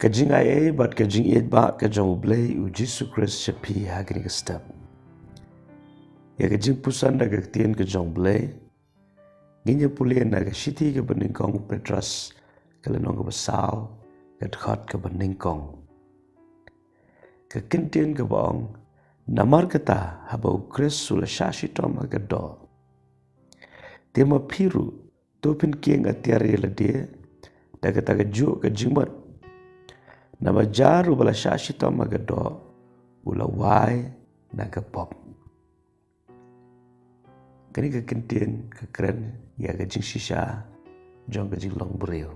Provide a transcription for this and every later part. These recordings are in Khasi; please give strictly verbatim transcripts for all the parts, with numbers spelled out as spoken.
Ka jingai ei bad ka jingïeit ba ka jong U Blei U Jisu Khrist sha phi ha kane ka step. Ïa ka jingpuson da ka ktien ka jong U Blei ngin ïa pule na ka shithi kaba nyngkong U Petros, ka lynnong kaba saw, ka dkhot kaba nyngkong. Ka kyntien kaba ong, namar kata haba U Khrist u la shah shitom ha ka doh, te ma phi ruh to phin kieng atiar ïa lade da kata kajuh ka jingmut. Namar jar uba la shah shitom ha ka doh u la wai na ka pop. Kane ka kyntien ka kren ïa ka jingshisha jong ka jinglong briew.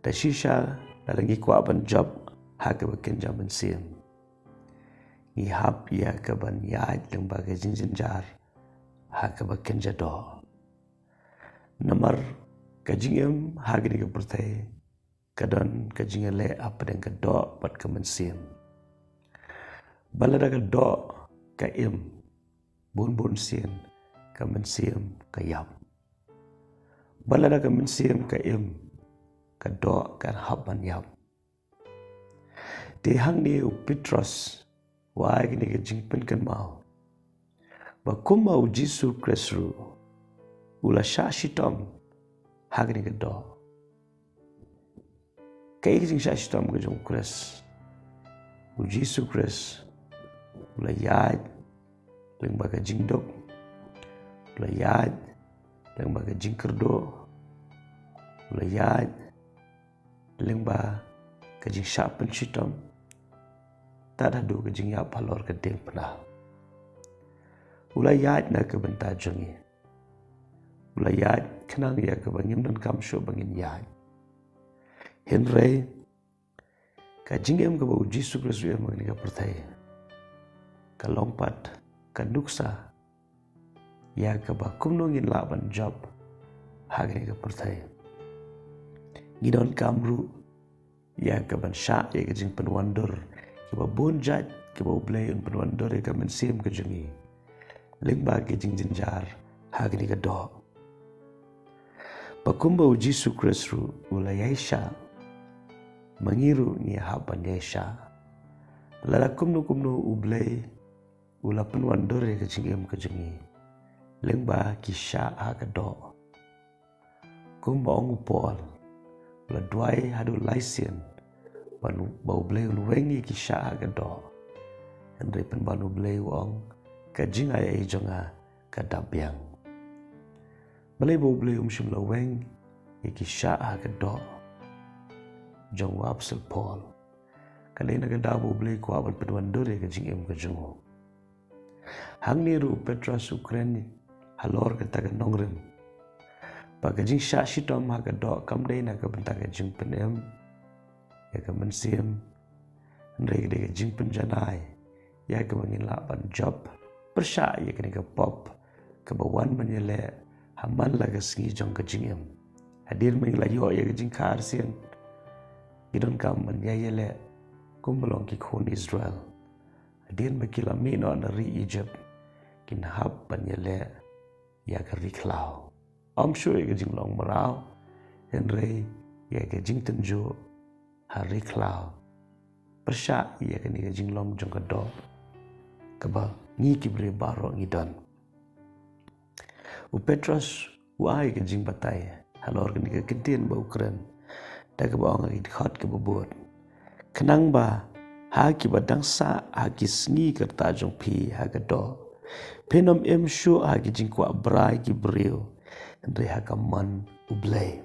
Da shisha lada ngi kwah ban jop ha kaba kynja mynsiem, ngi hap ïa ka ban ïaid lyngba ka jingjynjar ha kaba kynja doh. Namar ka jingim ha kane ka pyrthei ka don ka jingïaleh hapdeng ka doh bad ka mynsiem. Ba lada ka doh ka im, bun bun sien ka mynsiem ka ïap. Ba lada ka mynsiem ka im, ka doh kan hap ban ïap. Te hangne U Petros u ai kane ka jingpynkynmaw ba kumba U Jisu Khrist ruh u la shah shitom ha kane ka doh. Kaei ka jingshah shitom ka jong U Khrist? U Jisu Khrist u la ïaid lyngba ka jingduk, u la ïaid lyngba ka jingkyrduh, u la ïaid lyngba ka jingshah pynshitom, tad haduh ka jingïap halor ka diengphna. U la ïaid na ka bynta jong ngi. U la ïaid khnang ïa kaba ngim donkam shuh ba ngin ïaid. Hynrei ka jingim kaba U Jisu Khrist u im ha kane ka pyrthei ka long pat ka nuksa ïa kaba kumno ngin lah ban jop ha kane ka pyrthei. Ngi donkam ruh ïa ka ban shah ïa ka jingpynwandur kiba bun jait kiba U Blei un pynwandur ïa ka mynsiem ka jong ngi lyngba ka jingjynjar ha kane ka doh. Ba kumba U Jisu Khrist ruh u la ïaishah, ma ngi ruh ngi hap ban ïaishah. Lada kumno kumno U Blei u la pynwandur ïa ka jingim ka jong ngi lyngba ki shah ha ka doh. Kumba ong u Paul, u la duwai haduh lai sien ban ba U Blei un weng ïa ki shah ha ka doh. Hynrei pynban U Blei u ong, ka jingai ei jong nga ka dap biang. Balei ba U Blei um shym la weng ïa ki shah ha ka doh jong u Apostol Paul? Ka dei na ka daw ba U Blei u kwah ban pynwandur ïa ka jingim ka jong u. Hangne ruh u Petros u kren halor kata ka nongrim ba ka jingshah shitom ha ka doh kam dei na ka bynta ka jingpynim ïa ka mynsiem, hynrei ka dei ka jingpynjanai ïa kaba ngin lah ban jop pyrshah ïa kane ka pop kaba wan ban ïaleh ha man la ka sngi jong ka jingim. Hadien ba ngi la ïoh ïa ka jingkha arsien, ngi donkam ban ïa ïaleh kumba long ki khun Israel. Hadien ba ki la mih noh na ri Egypt, kin hap ban ïaleh ïa ka ri khlaw. Ym shuh ïa ka jinglong mraw, hynrei ïa ka jingtynjuh ha ri khlaw pyrshah ïa kane ka jinglong jong ka doh kaba ngi ki briew baroh ngi don. U Petros u ai ka jingbatai halor kane ka kyntien ba u kren da kaba ong ha ki dkhot kiba bud, khnang ba ha kiba dang sah ha ki sngi ka rta jong phi ha ka doh, phin ym im shuh ha ki jingkwah brai ki briew, hynrei ha ka mon U Blei.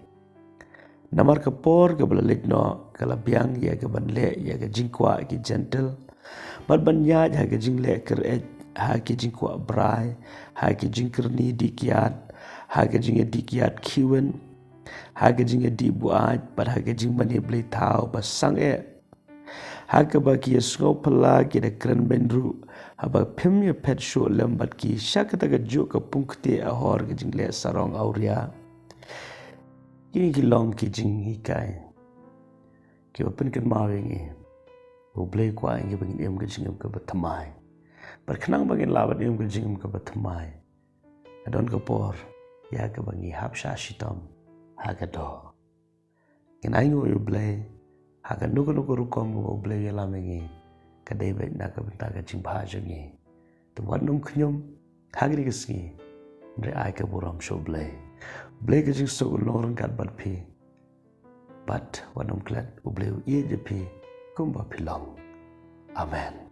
Namar ka por kaba la leit noh ka la biang ïa ka ban leh ïa ka jingkwah ki Jentil, bad ban ïaid ha ka jingleh kyr-eit, ha ka jingkwah brai, ha ka jingkyrni dih kiad, ha ka jingïadih kiad khiwin, ha ka jingïadih buaid, bad ha ka jingmane blei thaw ba sangeh. Ha kaba ki ïasngew phylla ki da kren beiñ ruh, haba phim ïaphet shuh lem bad ki sha kata kajuh ka pung ktieh ha hor ka jingleh sarong awria. Kine ki long ki jinghikai kiba pynkynmaw ïa ngi ba U Blei u kwah ïa ngi ba ngin im ka jingim kaba thymmai. Bad khnang ba ngin lah ban im ka jingim kaba thymmai, ka don ka por ïa kaba ngi hap shah shitom ha ka doh. Ngin ainguh ïa U Blei ha kano kano ka rukom kaba U Blei u ïalam ïa ngi, ka dei beit na ka bynta ka jingbha jong ngi. Te wat nym khñium ha kane ka sngi, hynrei ai ka burom sha U Blei. Blei ka jingsuk un long ryngkat bad phi. Bad wat nym klet, U Blei u ïeit ïa phi kumba phi long. Amen.